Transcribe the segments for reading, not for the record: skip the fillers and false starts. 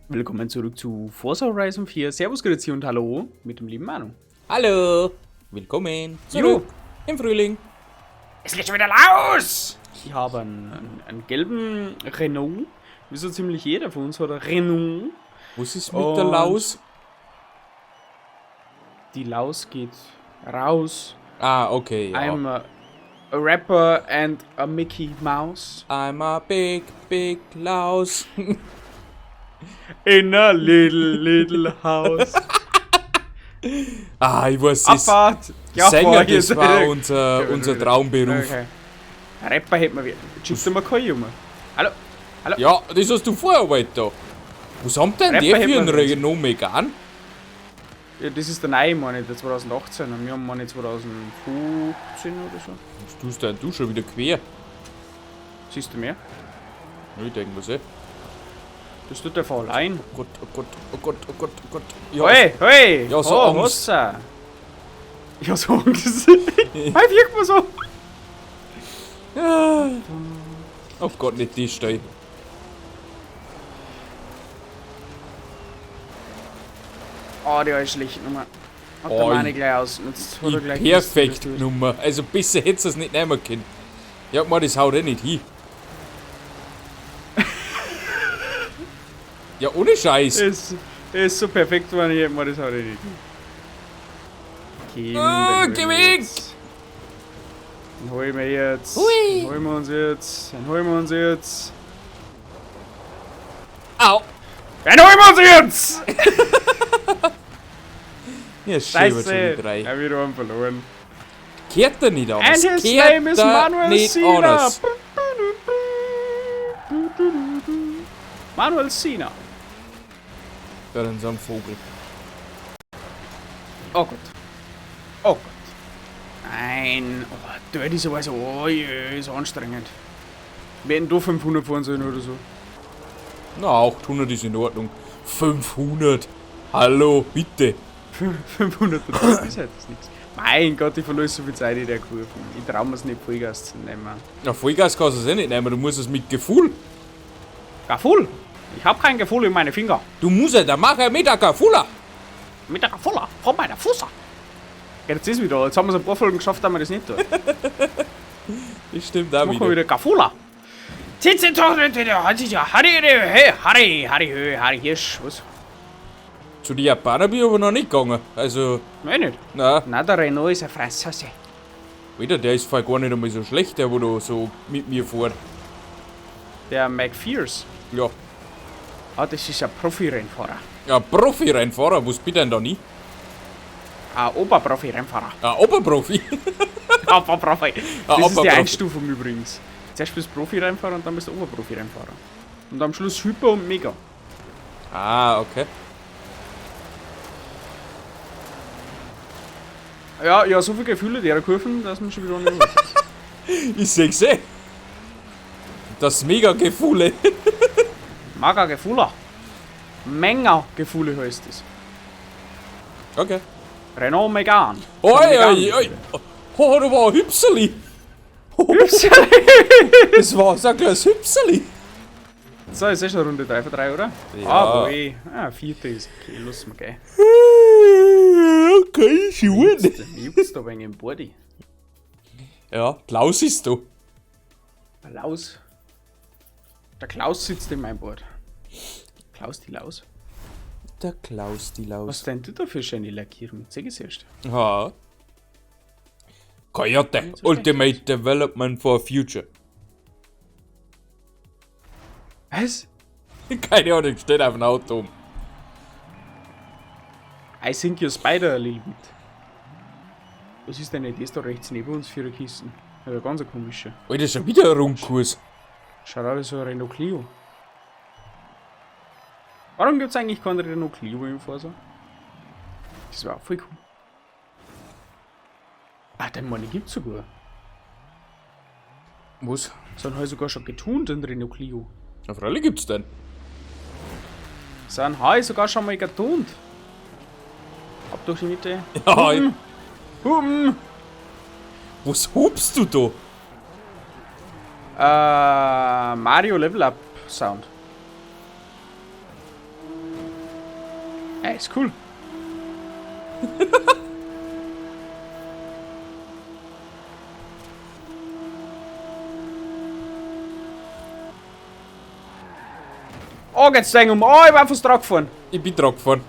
Willkommen zurück zu Forza Horizon 4. Servus, Grüezi und Hallo mit dem lieben Manu. Hallo, willkommen zurück im Frühling. Es geht schon wieder los! Ich habe einen gelben Renault. Wie so ziemlich jeder von uns hat einen Renault. Was ist mit der Laus? Die Laus geht raus. Ah, okay, ja. I'm a rapper and a Mickey Mouse. I'm a big, big Laus. In a little, little house. Ah, ich weiß es. Abfahrt! Ja, Sänger, fahr das jetzt. war unser Traumberuf. Okay. Rapper hätten wir wieder. Chips wir kein Junge. Hallo? Hallo? Ja, das hast du vorher da. Was haben denn Rapper die für hätten einen wir Renault Megane? Ja, das ist der neue, meine ich, der 2018. Und wir haben meine 2015 oder so. Was tust denn du schon wieder quer? Siehst du mehr? Ja, ich denke was, eh. Das tut der voll ein. Oh Gott, oh Gott, oh Gott, oh Gott, oh Gott. Ja, Hey, hey! Ja, so oh, Angst. Wasser. Ja, so Angst. Hey, wirkt man so. Ja. Oh Gott, nicht die Stelle. Oh, die ist schlecht Nummer. Hat der Oh, Mani gleich aus. Jetzt hat er gleich Perfekt gewusst, Nummer. Also besser hättest du es nicht nehmen können. Ja, man, das haut eh nicht hin. Ja, ohne Scheiß. Es ist so perfekt, wenn ich mal das haut eh nicht hin. Ah, den geh holen wir weg! jetzt. Den holen wir jetzt. Hui. Den holen wir uns jetzt. Den holen wir uns jetzt. Au! Den holen wir uns jetzt! Ja, schön, schon Scheiße! wieder drei. Ja, wieder haben verloren. Kehrt er nicht anders. And his Kehrt name is er Manuel nicht Sina. anders. Manuel Sina. Da ist so ein Vogel. Oh Gott. Oh Gott. Nein. Oh, Dirty so also, oh je, ist anstrengend. Wir hätten da 500 fahren sollen oder so. Na, 800 ist in Ordnung. 500. Hallo, bitte. 500 ist halt das nichts. Mein Gott, ich verliere so viel Zeit in der Kurve. Ich trau mir's nicht, Vollgas zu nehmen. Na, Vollgas kannst du es eh nicht nehmen, du musst es mit Gefühl. Gefühl! Ich hab kein Gefühl in meine Finger. Du musst ja, da mach er mit der Gefühl. Mit der Gefühl von meiner Fuße. Ja, jetzt ist wieder. Jetzt haben wir es ein paar Folgen geschafft, dass wir das nicht tun. Das stimmt auch Machen wir wieder. wieder Gafula. Harry, Harry, Harry, Hirsch, was? Zu den Japanern bin ich aber noch nicht gegangen. Also, Nein, nicht. na, Nein, der Renault ist ein Franzose. wieder, der ist voll gar nicht einmal so schlecht, der wo da so mit mir fährt. Der McFears. Ja. Ah, das ist ein Profi-Rennfahrer. Ja, Profi-Rennfahrer, was bin denn da nie? Ein Oberprofi-Rennfahrer. Ein Oberprofi. Oberprofi. Das ist die Oberprofi. Einstufung übrigens. Zuerst bist du Profi-Rennfahrer und dann bist du Oberprofi-Rennfahrer. Und am Schluss Hyper und Mega. Ah, okay. Ja, ja, so viele Gefühle der Kurven, dass man schon wieder nicht weiß. Ich seh's eh. Das mega Gefühle. Maga Gefühle. Menge Gefühle heißt es. Okay. Renault Megane. Oi, Megane. oi, oi. Oh, da war ein Hüpserli. Hüpserli. Das war so ein kleines Hüpserli. So, ist eh schon Runde 3 von 3, oder? Ja. Ah, boy. Ah, vierte ist okay. Lass mal gehen. Okay, schön. Mir juckt's da wegen im Body. Ja, Klaus ist du. Der Laus. Der Klaus sitzt in meinem Board. Klaus die Laus. Der Klaus, die Laus. Was denn du da für schöne Lackierung? Zeig es erst. Ha. Coyote, so schlecht Ultimate Development for Future. Was? Keine Ahnung, steht auf dem Auto. um. I think your spider a little bit. Was ist denn das da rechts neben uns für eine Kisten? Ja, ganz eine komische. Alter, schon wieder ein Rundkurs. Schaut aus wie so ein Renault Clio. Warum gibt's eigentlich keinen Renault Clio im Forsa? Das war auch voll cool. Ah, den meine gibt's sogar. Was? So einen habe ich sogar schon getunt, den Renault Clio. Na, freilich gibt's den. So einen habe ich sogar schon mal getunt. Ab durch die Mitte. Ja, ich, Hupen! was hupst du da? Mario Level Up Sound. Ja, ist cool. Oh, geht's da um. Oh, ich war fast drauf gefahren. Ich bin drauf gefahren.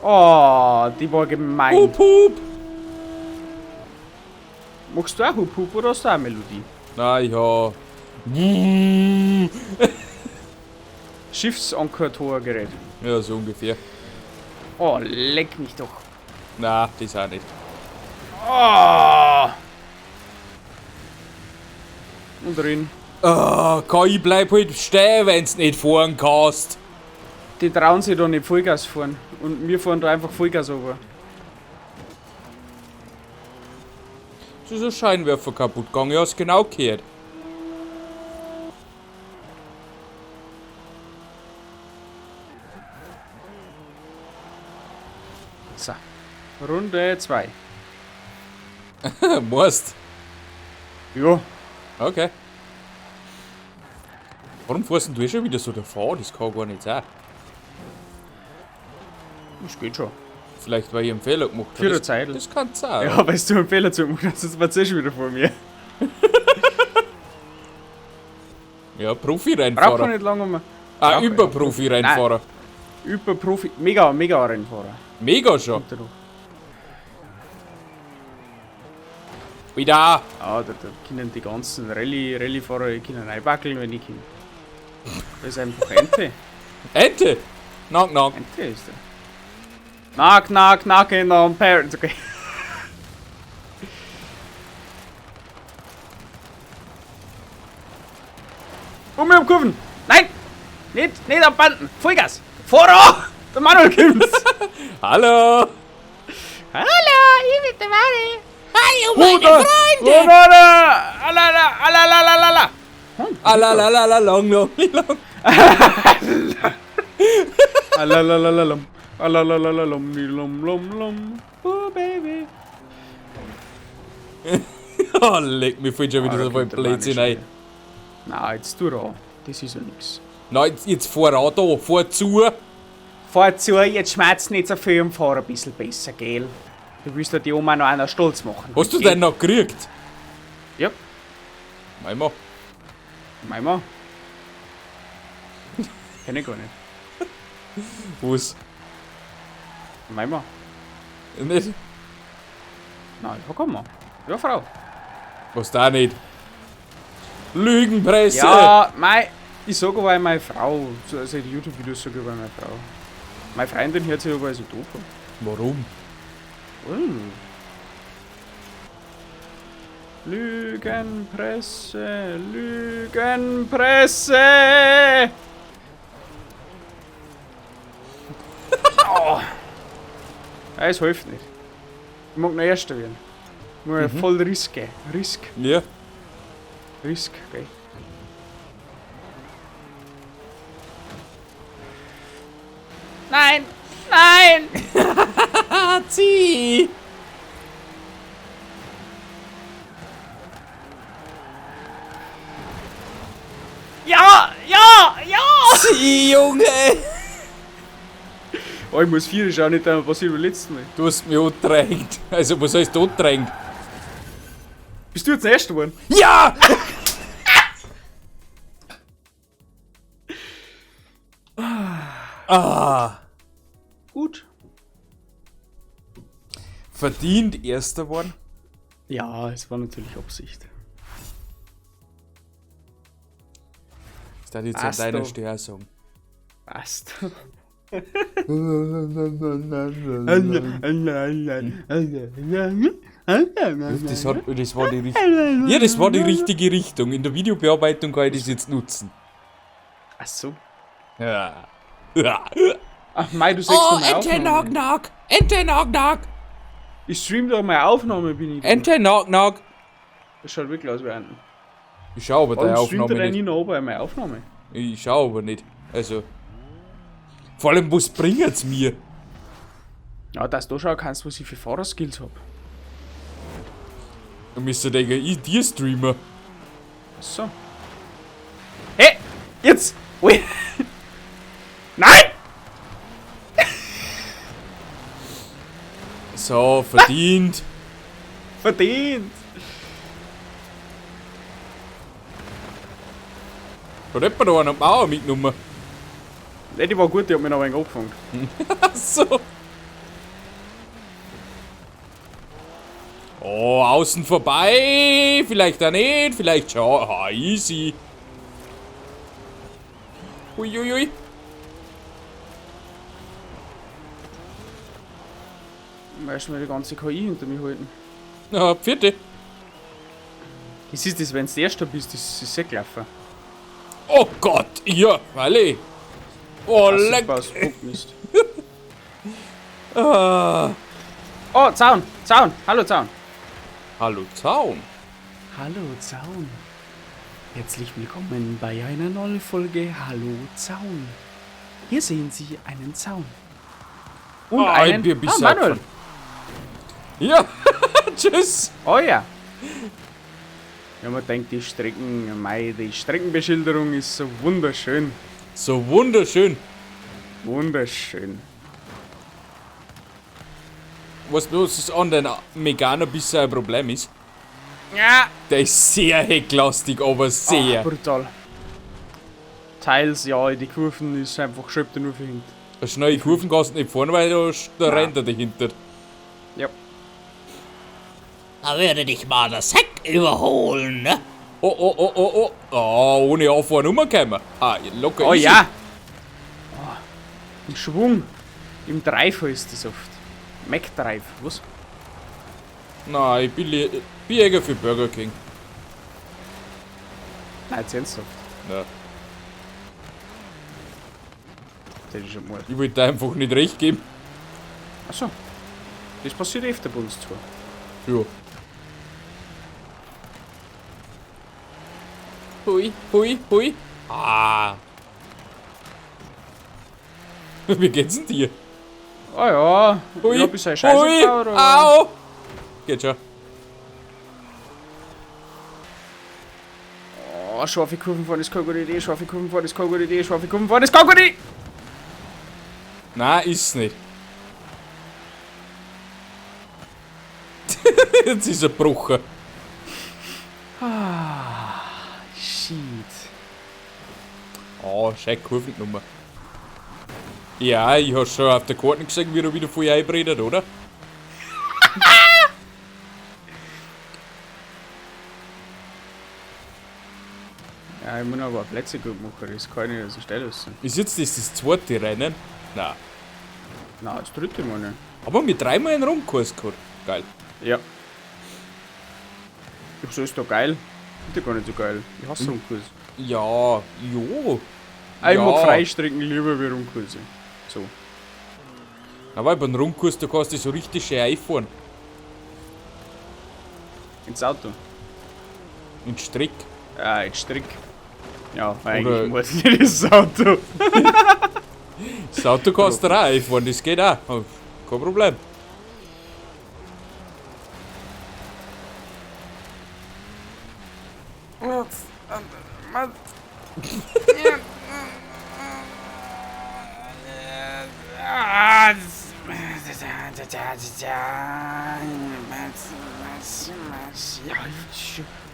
Oh, die war gemein. Hup, hup. Magst du auch Hup Hup oder hast du auch eine Melodie? Nein, ich hab. Schiffsankertorgerät. Ja, so ungefähr. Oh, leck mich doch. Na, das auch nicht. Oh. Und drin. Oh, KI bleib halt stehen, wenn's nicht fahren kannst. Die trauen sich da nicht Vollgas fahren. Und wir fahren da einfach Vollgas over. Es ist ein Scheinwerfer kaputt gegangen, ich hab's genau gehört. So. Runde 2. Musst. Ja. Okay. Warum fährst denn du eh schon wieder so davor? Das kann gar nicht sein. Das geht schon. Vielleicht, weil ich einen Fehler gemacht habe. Für Das, Zeitl. das kann sein. Ja, weil du einen Fehler zugemacht hast, das war schon wieder vor mir. Ja, Braucht man Profi-Rennfahrer. nicht lange um. Ah, Überprofi-Rennfahrer. Überprofi. Mega, mega Rennfahrer. Mega schon. Wieder. Ja, da können die ganzen Rallye-Fahrer, die können reinwackeln, wenn ich kann. Das ist einfach Ente. Ente! Knock, knock. Ente ist der. Knock, knock, knocking on parents. Okay. Um um Kurven! Nein! Nicht am Banden! Vollgas! Voran! Der Manuel kommt! Hallo! Hallo, ich bin der Manuel! Hallo, meine Freunde! Alala! Alalalala, long, long, long. Alalalalala. Alalalalala, lom, lom, lom. Oh, baby. Oh, leck mich, fällt schon wieder Ah, da so viel kommt der Mann Blödsinn schon ein. wieder. Na, jetzt tu da. Das ist ja nix. Na, jetzt fahr auch da, fahr zu. Fahr zu, jetzt schmerzt nicht so viel und fahr ein bisschen besser, gell? Du willst ja die Oma noch einer stolz machen. Hast du gell? den noch gekriegt? Ja, Meimer. mein Mann. Kenn ich gar nicht. Was? Mein Mann. Nicht? Nein, ich hab keinen Mann. Ja, Frau. Was da nicht? Lügenpresse! Ja, mei, ich sag aber meine Frau, so, also die YouTube-Videos sage ich aber meine Frau. Meine Freundin hört sich aber so doof an. Warum? Oh. Lügenpresse, Lügenpresse! Oh. Es hilft nicht. Ich mag noch Erster werden. Ich muss ja voll Risk gehen. Risk, Ja. Risk, gell. Nein! Nein! Ah, zieh! Ja! Ja! Ja! Zieh, Junge! Oh, ich muss vier schauen, nicht einmal passiert beim letzten Mal. Du hast mich angedrängt. Also, was heißt angedrängt? Bist du jetzt der Erste geworden? Ja! Ah. Gut. Verdient Erster geworden? Ja, es war natürlich Absicht. Das darf ich jetzt an Passt deiner doch. Stelle auch sagen. Passt. Das war die richtige. Ja, das war die richtige Richtung. In der Videobearbeitung kann ich das jetzt nutzen. Ach so. Ja. Ach mei, du sagst Oh, doch meine Ente Aufnahme. knock knock! Ente knock knock! Ich stream doch meine Aufnahme, bin ich. Ente knock knock! Das schaut wirklich aus wie Enten. Ich schau aber deine Warum streamt Aufnahme der denn nicht. nie noch bei meine Aufnahme? Ich schau aber nicht. Also. Vor allem, was bringt's mir? Ja, dass du schauen kannst, was ich für Fahrerskills hab. Du müsst denken, ich dir Streamer. Ach so. Hey! Jetzt! Ui. Nein! So, verdient. Verdient! Hat jemand da einen Bauer mitgenommen? Ne, die war gut, die hat mich noch ein wenig angefangen. Ach so. Oh, außen vorbei. Vielleicht auch nicht, vielleicht schon. Ah, easy. Uiuiui. Weißt du, mir die ganze KI hinter mir halten. Na, vierte. Das ist das, wenn du Erster bist, das ist sehr gelaufen. Oh Gott, ja, alle. Oh, leck. Spaß, Mist. Ah. Oh, Zaun, Zaun, hallo Zaun. Hallo Zaun. Hallo Zaun. Herzlich willkommen bei einer neuen Folge Hallo Zaun. Hier sehen Sie einen Zaun. Und Ah, ich einen... bin ein bisschen ah, Manuel. abgefahren. Ja, tschüss. Oh ja. Ja, man denkt, die Strecken, mei, die Streckenbeschilderung ist so wunderschön. So wunderschön. Wunderschön. Was bloß an den Megane ein bisschen ein Problem ist. Ja. Der ist sehr hecklastig, aber sehr. Ah, brutal. Teils, ja, die Kurven ist einfach schreibt er nur für hinten. Schnelle Kurven kannst du nicht fahren, weil da, da rennt er dahinter. Ja. Da würde dich mal das Heck überholen, ne? Oh, oh, oh, oh, oh. Ah, ohne Anfahren rumgekommen. Ah, locker Oh easy. ja! Oh, im Schwung. Im Drive ist das oft. Mac Drive, was? Nein, ich bin, bin Jäger für Burger King. Nein, jetzt ernsthaft. Ja. Das ist schon mal. Ich wollte einfach nicht recht geben. Achso. Das passiert öfter bei uns zwar. Ja. Hui, hui, hui. Ah. Wie geht's denn dir? Oh ja, Hui, ich hab bisher Scheiße hui, gebaut, aber- au. Geht schon. Oh, scharfe Kurven fahren ist keine gute Idee, scharfe Kurven fahren ist keine gute Idee, scharfe Kurven fahren ist keine gute Idee! Nein, ist's nicht. Jetzt ist er gebrochen. Ah, shit. Oh, scheiß Kurvennummer. Ja, ich hab schon auf der Karte gesehen, wie er wieder voll einbredet, oder? Ja, ich muss noch ein paar Plätze gut machen, das kann ich nicht so schnell lassen. Ist jetzt das das zweite Rennen? Nein. Nein, das dritte Mal nicht. Aber wir dreimal einen Rundkurs gehabt. Geil. Ja. Wieso ist da geil? Ist ja gar nicht so geil. Ich hasse Rundkurse. Ja, jo. Ah, ich ja. mag Freistrecken lieber wie Rundkurse. So. Na, weil beim Rundkurs, da kannst du so richtig schön einfahren. Ins Auto. In den Strick. Ah, in Strick. Ja, eigentlich Oder- muss ich nicht ins Auto. Das Auto kannst du auch einfahren, das geht auch. Oh, kein Problem.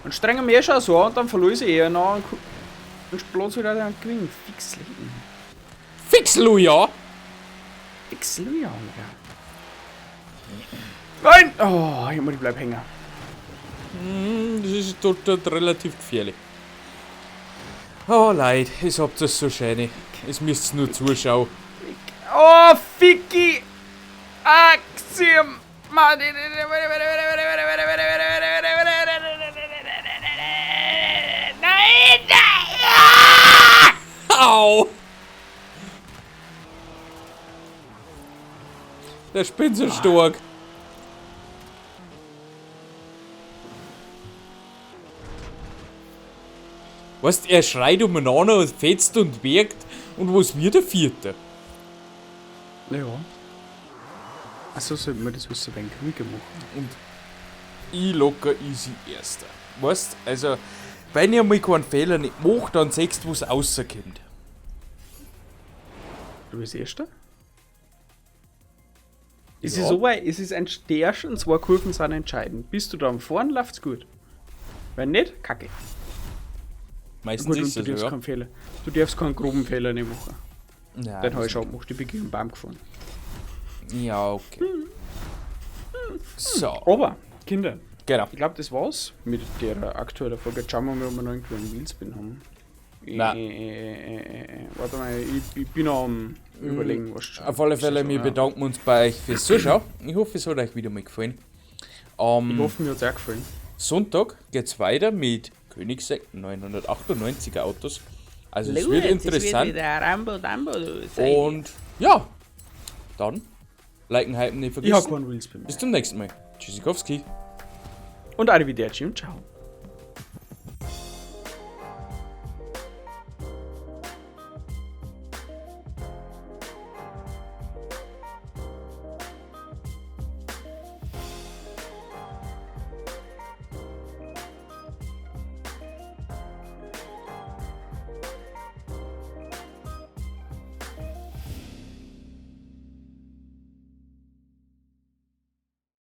Und strenge mich eh schon so an und dann verlose ich eher noch und bloß wieder den Gewinn. Fix leben. Fix, Luja! Fix Luja, ja. Nein! Oh, ich muss bleib hängen. Das ist total relativ gefährlich. Oh Leid, ich habt das so schön. Es müsst nur zuschauen. Oh, Ficky! Axiom! Nein! Au! Der spinnt so stark. Weißt, er schreit umeinander und fetzt und wirkt und was wird der Vierte? Ja. Achso, sollten wir das was ein wenig ruhiger machen. Und ich locker easy Erster. Weißt, also, wenn ich einmal keinen Fehler nicht mache, dann siehst du, was rauskommt. Du bist Erster? Es Ja. ist so weit, es ist ein, die ersten zwei Kurven sind entscheidend. Bist du da am Fahren, läuft's gut. Wenn nicht, kacke. Meistens Gut, und ist du es darfst so, ja. keinen Fehler. Du darfst keinen groben Fehler nicht machen. Nein, Den habe ich das schon gemacht, ich bin gegen den Baum gefahren. nicht. Ja, okay. So, Aber, Kinder, genau. ich glaube, das war's mit der aktuellen Folge. Jetzt schauen wir mal, ob wir noch irgendwie einen Wheelspin haben. Nein. Warte mal, ich bin noch am Überlegen, was Auf alle Fälle, wir ja. bedanken uns bei euch fürs Zuschauen. Ich hoffe, es hat euch wieder mal gefallen. Am Ich hoffe, mir hat's auch gefallen. Sonntag geht's weiter mit Koenigsegg 998er Autos. Also es wird Gut, interessant. Es wird wieder Rambo Dambo, du. Sag ich dir. Und ja, dann liken, hypen, nicht Ich habe vergessen. keinen Wheelspin mehr. Bis zum nächsten Mal. Tschüssikowski. Und arrivederci und ciao.